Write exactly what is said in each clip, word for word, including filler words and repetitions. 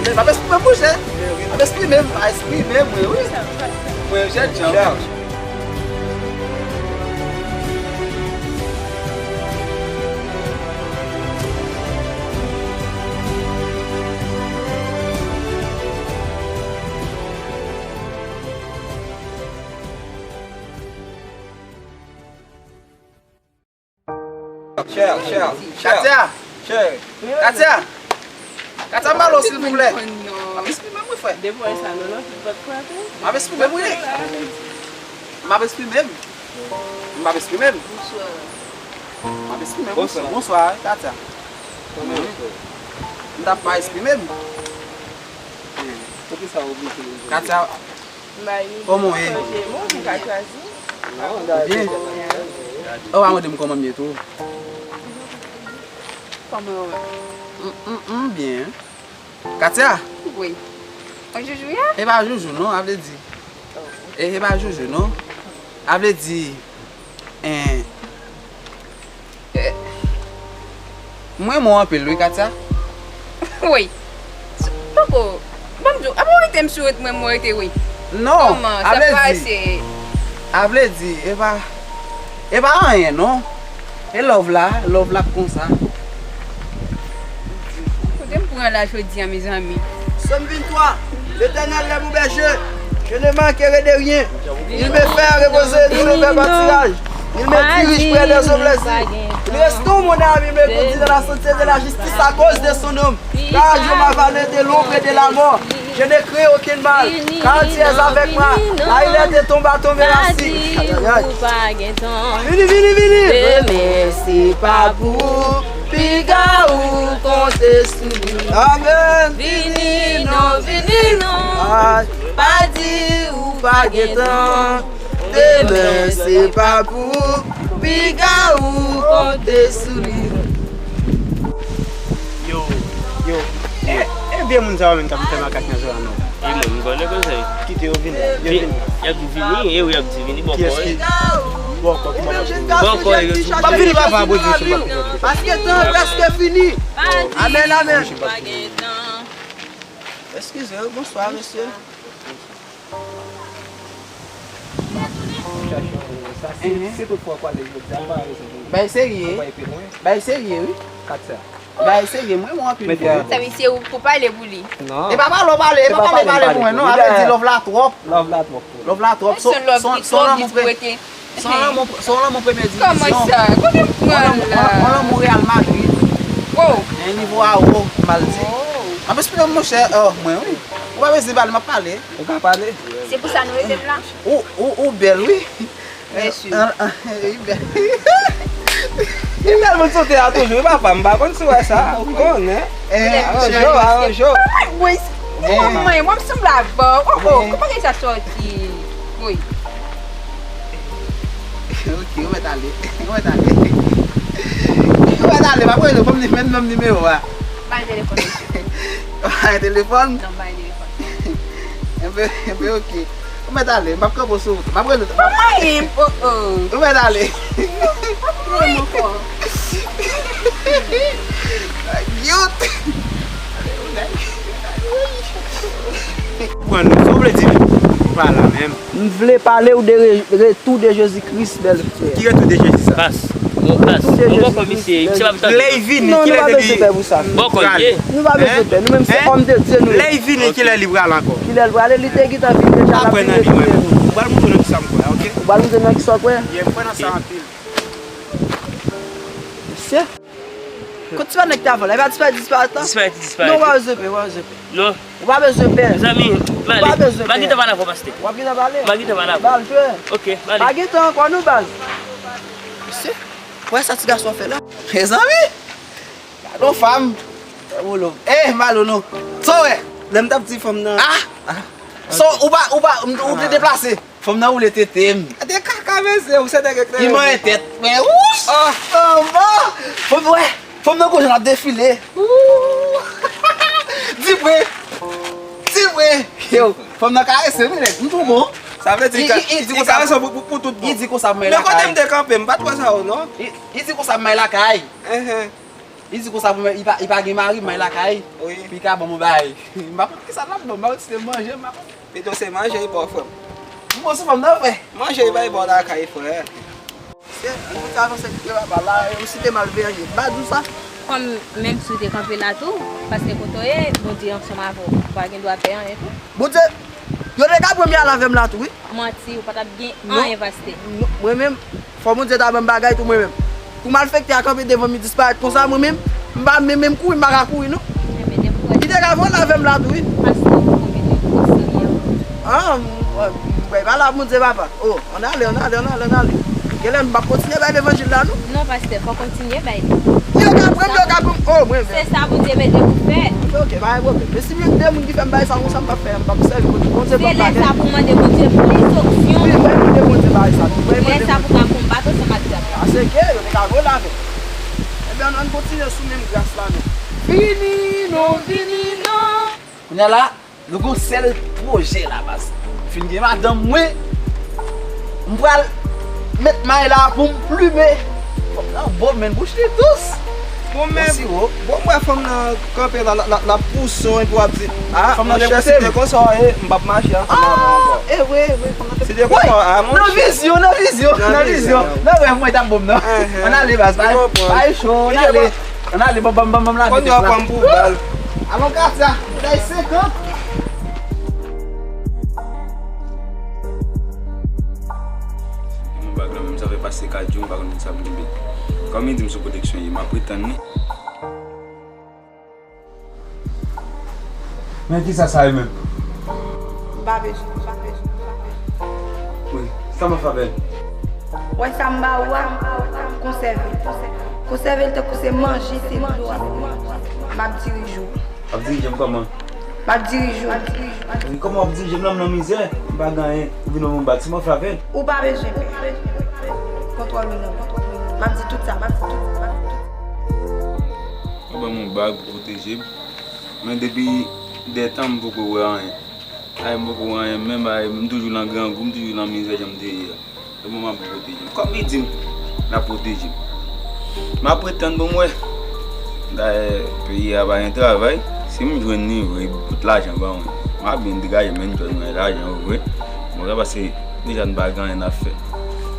M ap eksprime m, monchè. M ap eksprime m, m ap eksprime m, wi, wi. Mwen, jènjan, wi. Katia! Katia! Katia! Katia, m alo, silvouplè. M ap eksprime m, wi, frè. M ap eksprime m, wi. M ap eksprime m. M ap eksprime m. M ap eksprime m, wi, frè. Bonswa, wi, Katia. M t ap pa eksprime m. Katia, kòman w ye? Ou byen? Ou pa mande m kòman m ye tou? Kòman w ye? M, m, m byen. Katia? Wi. Ou joujou ye? E pa joujou non, a vle di. E, e pa joujou non. A vle di, en, eh, m renmen w anpil wi, Katia. Wi. Poko, ban m di w, apa w rete m sou rete mwen, mwen rete wi. Non, a vle di, a vle di, e pa, e pa anyen non. E love la, love la k konsa. Kote m pran la jodi a, mezanmi? Psaume vingt-trois. L'Éternel est mon berger, je ne manquerai de rien. Il me fait reposer dans de verts pâturages. Il me dirige près des eaux paisibles. Il restaure mon âme, il me conduit dans la sainteté de la justice à cause de son nom. Car je m'avale de l'ombre et de la mort, je ne crains aucun mal, car tu es avec moi. Là il est de ton bâton me rassure. Aïe, aïe, aïe. Vini, vini, vini. Demen se pa pou piga ou konte sou li. Amen. Vini non, vini non. Pa di ou pa gen tan. Demen se pa pou piga ou konte sou li. Yo, yo, e, e vye moun sa yo menm k ap fè makak nan zòn nan. E mwen, m konnen konsa. Kite yo vini, yo vini. Y ap vini, e wi, y ap di vini, bòkò. Kiyès ki bòkò? Bòkò, yo di. M ap vini, papa, Bondye, m ap vini. Paske tan an prèske fini. Amèn, amèn. Eskize, bonswa, mesye. Bay serye. Bay serye, wi. Bay serye, mwen, mwen anpil. Sa misye ou pou pale pou li. Non. E pa pale, pale, e pa pale, pale pou mwen, non. A vle di love la twòp. Love la twòp. Love la twòp. Son, son, son lanmou pre-, son lanmou, son lanmou premye divizyon. Kòman sa? Kote m pran la? On lanmou Real Madrid. Wow. E nivo a wo, m al di. M ap eksplike monchè, oh, mwen, wi. Ou pa bezwen pale, m ap pale. Ou ka pale. Se pou sa nou rete m la. Ou, ou, ou bèl, wi. Mèsi. An, an, li bèl. Li bèl moun sote a toujou, wi papa, m pa konn si w wè sa, ou konnen. Aranj ou, aranj ou. Mwen, mwen, mwen, m sanble avè w. Oh, oh, kòman gen sa sòti? Wi. Ok, ou mèt ale. Ou mèt ale. Ou mèt ale, m ap rele w, ban m ni-, ban m nimewo a. Bay telefòn, mesye. Bay telefòn? Non, bay telefòn. Enben, enben, ok. Ou mèt ale, m ap kanpe w sou wout. M ap rele w. Mwen, oh, oh. Ou mèt ale. Mwen ankò. Yout. Pran nou, sa w vle di m pa la menm? M vle pale w de re-, retou de Jezi Kris, bèl frè. Ki retou de Jezi sa? Pas. Bon, pas. Retou de Jezi Kris, bèl frè. Lè l vini, kilè l te di? Non, nou pa bezwen pè pou sa. Bòkò l ye. Nou pa bezwen pè. Nou menm se òm de Dye nou ye. Lè l vini, kilè li pral ankò? Kilè l prale, li te gentan vini deja, l ap vin retounen nou. Ou pral montre nan kisa m kwè, ok? Ou pral montre nan kisa w kwè? Yeah, m kwè nan sa anpil. Mesye. Kot ti pa nèg ta vòlè? E pa disparèt, disparèt la? Disparèt, disparèt. Non, ou pa bezwen pè, ou pa bezwen pè. Non. Ou pa bezwen pè. Mezanmi, m ale. Ou pa bezwen pè. M a gentan pale avè w, pastè. W ap gentan pale? M a gentan pale avè w. Ba l, frè. Ok, m ale. Pa gentan ankò non, baz. Mesye, wè sa ti gason an fè la? Mezanmi! Gade yon fanm. Wolo. Eh, malo non. Sa w wè? Lè m t ap di fanm nan. Ah! Ah. So, ou pa, ou pa, ou te deplase. Fanm nan woule tete m. Gade kaka, mesye, ou se nèg eklere. Li manyen tèt. Men, wouch! Ah. Anba! Fanm, wè, fanm nan gon jan l ap defile. Wou! Di vre! Di vre! Yo, fanm nan karese m, wi, nèg. M tou bon. Sa vle di, li karese pou, pou, pou tout bon. Li di konsa m may lakay. Men kote m te kanpe, m pa t wè sa yo, non. Li, li di konsa m may lakay. Enhen. Li di konsa pou mwen, li pa, li pa gen mari, m al lakay. Wi. Pou li ka ban m yon bagay. M pa konn kisa l ap ban m, m pa konn si se manje, m pa konn. Pito se manje li ba w, frè m. M bon sou fanm nan, frè. Manje li bay ba w lakay, frè. Se, nou te avanse, frè, papa, la, ou si te mal veye, m pa di w sa. Kòm menm si w te kanpe la tou, paske kote w ye, Bondye ansanm avè w. Ou pa gen dwa pè anyen tou. Bondye, yo te ka pran m y al avè m la tou, wi. Manti, ou pa t ap gen anyen, paste. Non, mwen menm, fò Bondye ta ban m bagay tou mwen menm. Pou malfektè a kanpe devan m, li disparèt konsa, mwen menm, m pa menm, menm kouri, m pa ka kouri, non. Li te ka vole avè m la tou, wi. Paske ou konn mete w twò serye. Ah, m, m, m, pa la, Bondye, papa. Oh, ann ale, ann ale, ann ale, ann ale. Genlè m p ap kontinye bay levanjil la, non. Non, pastè, fò w kontinye bay li. Yo ka pran m, yo ka pran m. Oh, mwen menm. Se sa Bondye mete pou fè. Ok, ok, pa gen pwoblèm. Men si m jwenn de moun ki fè m bagay sa konsa, m p ap fè, m p ap sèvi Bondye. Bondye ban m bagay. Se lè sa pou mande Bondye plis onksyon. Wi, mwen mande Bondye bagay sa tou. Mwen mande Bondye. Lè sa pou ka konbat ansanm ak dyab la. Paske yo te ka vole avè m. Ebyen, ann kontinye sou menm gras la, non. Vini, non, vini, non. Kounye a la, nou gon sèl pwojè la, baz. M fin gen madanm mwen, m pral met may la pou m plimen. Fanm nan bon, men bouch li dous. Bon, men, bon, m wè fanm nan kanpe la, la, la, l ap pouse w, epi w ap di, ah, fanm nan monchè, si te konsa w ye, m p ap mache ansanm avè w ankò. Ah, e vre, e vre, fanm nan te... Si te konsa, ah, monchè. Nan vizyon, nan vizyon, nan vizyon. Nan rèv mwen, t ap bon, non. Ann ale, baz, bay cho, ann ale. Ann ale, ban m, ban m, ban m lave tèt la. Kounye a w pran m pou bal. Alon Katia, medam senkant. Yon bag la menm, sa fè pase kat jou, m pa konn sa pou m di. Kòm li di m sou pwoteksyon ye, m ap ret tann li. Men kisa sa ye menm? M pa bezwen, m pa bezwen, m pa bezwen. Wi, sa m ap fè avè l? Wè sa m ba ou a, konsève l. Konsève l tankou se manje, se dlo a. M ap dirije w. W ap dirije m kòman? M ap dirije w. Kòman w ap dirije m la, m nan mizè, m pa gen anyen, ou vin ban m yon bal, sa m ap fè avè l? Ou pa bezwen pè. Kontwòl ou nan men. M ap di tout sa, m ap di tout sa, m ap di tout sa. Ou ban m yon bag pou pwoteje m. Men depi dè tan m poko wè anyen. Ay, m poko wè anyen menm, ay, m toujou nan grangou, m toujou nan mizè jan m te ye a. Epi m ap pwoteje m. Kòm li di m l ap pwoteje m. M ap ret tann pou m wè. Dayè, peyi a pa gen travay. Si m jwenn li vre, bout lajan ba mwen, m ap byen degaje m, men m jwenn mwen lajan vre. Mwen ka pase deja n pa gen anyen n ap fè.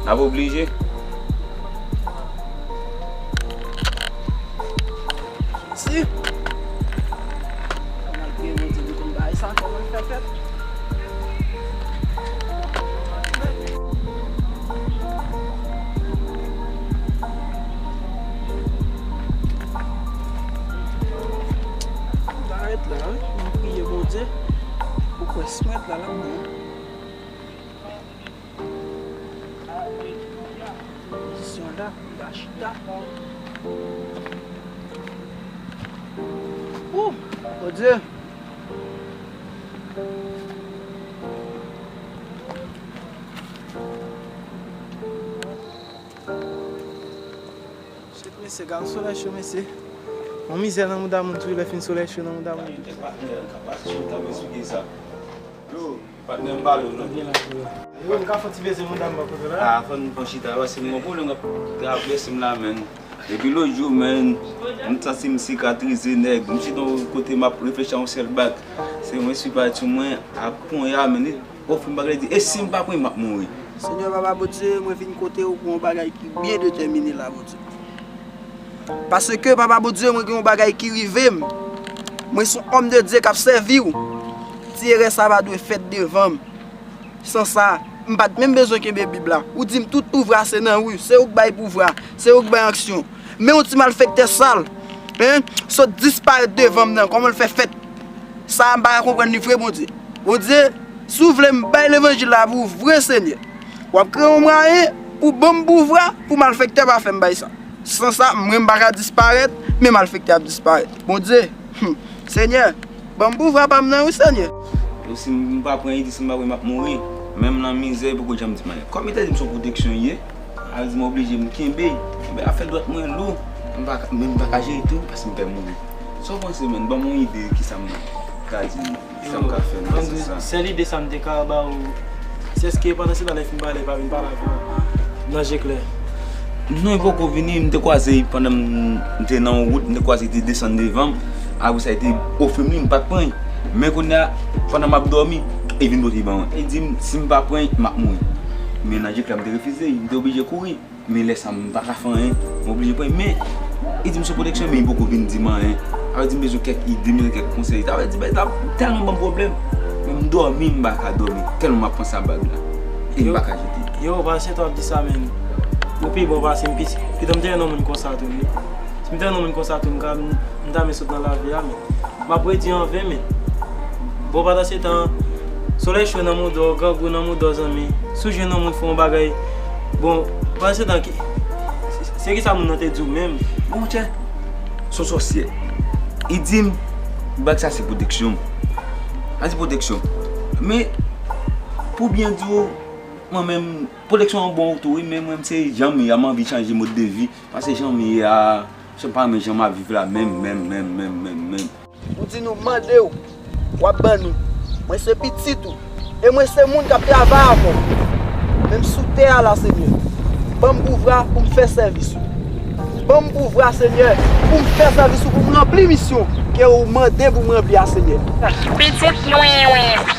N ap oblije. Si. Kòman l peye Bondye pou konn bagay sa, kòman l fè fèt? M ta ret la, wi. M priye Bondye. Ou kwè si m ret la, l ap bon. Pozisyon la, m ta chita. Ou, Bondye. Shit, mesye, gad solèy cho, mesye. Yon mizè nan mouda moun tou, lè fin solèy cho nan mouda moun. Yo, patnè, m pale w non. Yo, m ka fè yon ti bezwen mouda m bò kote la. Ah, fò n pran chita, paske m gon pwoblèm k ap travèse m la, menn. Depi lòt jou, menn, m santi m sikatrize, nèg. M chita yon kote, m ap reflechi a yon sèl bak. Se mwen, sipati mwen, ak kounye a, menn, li ofri m bagay, li di, e si m pa pran, m ap mouri. Senyè, Papa Bondye, mwen vin kote w pou yon bagay ki byen detèmine la, Bondye. Paske, Papa Bondye, mwen gen yon bagay ki rive m. Mwen se yon òm de Dye k ap sèvi w. Ti erè sa pa dwe fèt devan m. San sa, m pa t menm bezwen kenbe Bib la. Ou di m tout pouvwa se nan ou, se ou k bay pouvwa, se ou k bay onksyon. Men yon ti malfektè sal, en, sot disparèt devan m nan, kòman l fè fèt? Sa a m pa ka konprann li vre, Bondye. Bondye, si w vle m bay levanjil la pou ou vre, Senyè, w ap kreye yon mwayen pou ban m pouvwa pou malfektè pa fè m bay sa. San sa, mwen m pa ka disparèt, men malfektè ap disparèt. Bondye, hmm, Senyè, ban m pouvwa pa m nan, wi, Senyè. Yo, si m pa pran li, si m pa pran, m ap mouri. Menm nan mizè, poko janm di m anyen. Kòm li te di m se yon pwoteksyon li ye, sa vle di m oblije m kenbe. Enben, afè dwèt mwen lou. M pa ka, men m pa ka jere tou, paske m pè mouri. Sa w panse, menn? Ban m yon ide, kisa m ka di, kisa m ka fè nan sans sa? Sèl ide sa m te ka ba ou, se èske pandan se tan lè fin pale, pa vin pale avè w nan je klè. Non, li poko vini, m te kwaze l pandan m te nan yon wout, m te kwaze l te desann devan m. Apre sa, li te ofri m li, m pa t pran l. Men kounye a, pandan m ap dòmi, li vin pote l ban mwen. Li di m, si m pa pran l, m ap mouri. Men nan djek la, m te refize l, m te oblije kouri. Men lè sa a, m pa ka fè anyen, m oblije pran l. Men, li di m sou pwoteksyon, men li poko vin di m anyen. Sa vle di m bezwen kèk ide, m bezwen kèk konsèy. Sa vle di bagay la tèlman ban m pwoblèm. Men m dòmi, m pa ka dòmi. Tèlman m ap panse a bag la. E m pa ka jete. Yo, pandan se tan w ap di sa, men, ou pi bon pase m, piti. Pitan m te renmen yon moun konsa tou, wi. Si m te renmen yon moun konsa tou, m ka, m ta renmen sot nan lavi a, men. M ap redi anven, men. Bon, pandan se tan, solèy cho nan mouda w, grangou nan mouda w, zanmi. Si w jwenn yon moun fè yon bagay, bon, pandan se tan, ki, se, se kisa moun nan te di w menm? Bon, monchè, se yon sòsyè. Li di m, bag sa se pwoteksyon m. Sa se pwoteksyon m. Men, pou byen di w, mwen menm, pwoteksyon an bon tou, wi, men mwen, se jan m ye a, m anvi chanje mòd de vi. Paske jan m ye a, m pa renmen jan m ap viv la, menm, menm, menm, menm, menm, menm. Ou di nou mande w, w ap ban nou. Mwen se pitit ou, e mwen se moun k ap travay avè w. Men m sou tè a la, Senyè. Ban m pouvwa pou m fè sèvis ou. Ban m pouvwa, Senyè, pou m fè sèvis ou, pou m ranpli misyon ke ou mande pou m ranpli a, Senyè. Pitit mwen.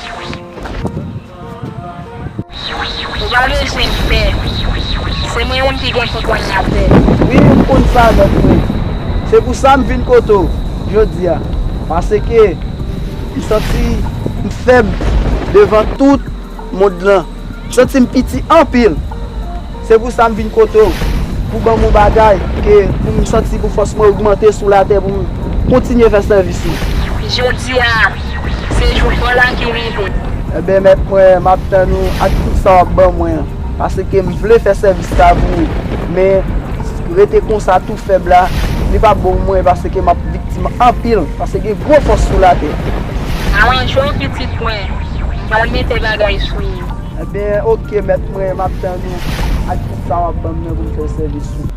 Ou pa bezwen pè. Se mwen menm ki gen kontwòl latè. Wi, m konn sa, mèt mwen. Se pou sa m vin kote w jodi a. Paske m santi m fèb devan tout mond lan. M santi m piti anpil. Se pou sa m vin kote w. Pou ban m yon bagay ke pou m santi pou fòs mwen ogmante sou latè pou m kontinye fè sèvis ou. Jodi a, se jou pa w la ki rive. Enben, mèt mwen, m ap tann ou ak tout sa w ap ban mwen an. Paske m vle fè sèvis la pou ou. Men, rete konsa tou fèb la, li p ap bon pou mwen paske m ap viktim anpil. Paske gen gwo fòs sou latè. Aranje w, pitit mwen. M pral mete bagay sou yo. Enben, oke, mèt mwen, m ap tann ou ak tout sa w ap ban m nan pou m fè sèvis ou.